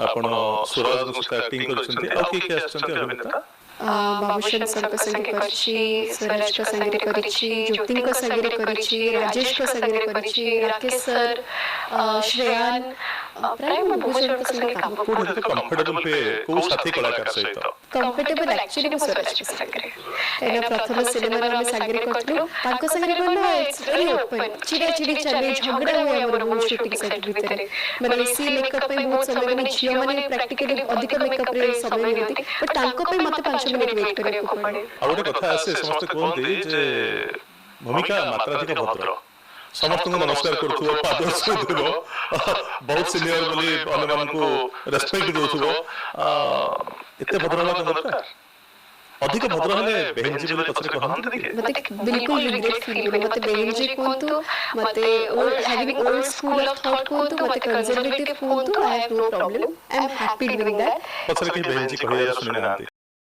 ଆପଣ ସ୍ୱରାଜଙ୍କ ସହିତ ଆକ୍ଟିଂ କରିଛନ୍ତି। ଆଉ କିଏ କିଏ ଆସିଛନ୍ତି ଅଭିନେତା? ବାବୁସାନ ସାର୍ଙ୍କ ସାଙ୍ଗେ କରିଛି, ସ୍ୱରାଜଙ୍କ ସାଙ୍ଗରେ କରିଛି, ଜ୍ୟୋତିଙ୍କ ସାଙ୍ଗରେ କରିଛି, ରାଜେଶଙ୍କ ସାଙ୍ଗରେ କରିଛି, ରାକେଶ ସାର୍, ଶ୍ରେୟାନ, ପ୍ରାୟ ମୁଁ ବହୁତ ଜଣଙ୍କ ସାଙ୍ଗେ କାମ କୋଉଠି ଅଧିକ କମ୍ଫର୍ଟେବଲ ହୁଏ, କୋଉ ସାଥୀ କଳାକାର ସହିତ? କମ୍ଫର୍ଟେବଲ ଆକ୍ଚୁଆଲି ମୁଁ ସ୍ୱରାଜଙ୍କ ସାଙ୍ଗରେ, କାହିଁକିନା ପ୍ରଥମ ସିନେମାରେ ଆମେ ସାଙ୍ଗରେ କରିଥିଲୁ। ତାଙ୍କ ସାଙ୍ଗରେ କଣ ନା it's very open. ଚିଡ଼ା ଚିଡ଼ି ଚାଲେ, ଝଗଡ଼ା ହୁଏ ଆମର ବହୁତ ସୁଟିଂ ସେଟ୍ ଭିତରେ। ମାନେ ସିଏ ମେକଅପ୍ ପାଇଁ ବହୁତ ସମୟ, ମାନେ ଝିଅମାନେ ପ୍ରାକ୍ଟିକାଲି ଅଧିକ ମେକଅପ୍ରେ ସମୟ ନିଅନ୍ତି, ବଟ୍ ତାଙ୍କ ପାଇଁ ମୋତେ 5 ମିନିଟ୍ ୱେଟ୍ କରିବାକୁ ପଡ଼େ। ଆଉ ଗୋଟେ କଥା ଆସେ, ସମସ୍ତେ କୁହନ୍ତି ଯେ ଭୂମିକା ମାତ୍ରାଧିକ ଭଦ୍ର, ସମସ୍ତଙ୍କୁ ନମସ୍କାର କରୁଥିବ, ପାଦ ଛୁଉଁଥିବ, ବହୁତ ସିନିୟର ବୋଲି ଅନ୍ୟମାନଙ୍କୁ ରେସପେକ୍ଟ ଦଉଥିବ। ଏତେ ଭଦ୍ର ହେବା କଣ ଦରକାର? ଅଧିକ ଭଦ୍ର ହେଲେ ବେହେଞ୍ଜି ବୋଲି ପଛରେ କହନ୍ତି କି? ମତେ ବିଲକୁଲ ରିଗ୍ରେଟ୍ ଫିଲ୍ ହୁଏନି। ମତେ ବେହେଞ୍ଜି କୁହନ୍ତୁ, ମତେ old having old school of thought କୁହନ୍ତୁ, ମତେ କନଜରଭେଟିଭ କୁହନ୍ତୁ, I have no problem. I am happy doing that. ପଛରେ କେହି ବେହେଞ୍ଜି କହିବାର ଶୁଣି ନାହାନ୍ତି?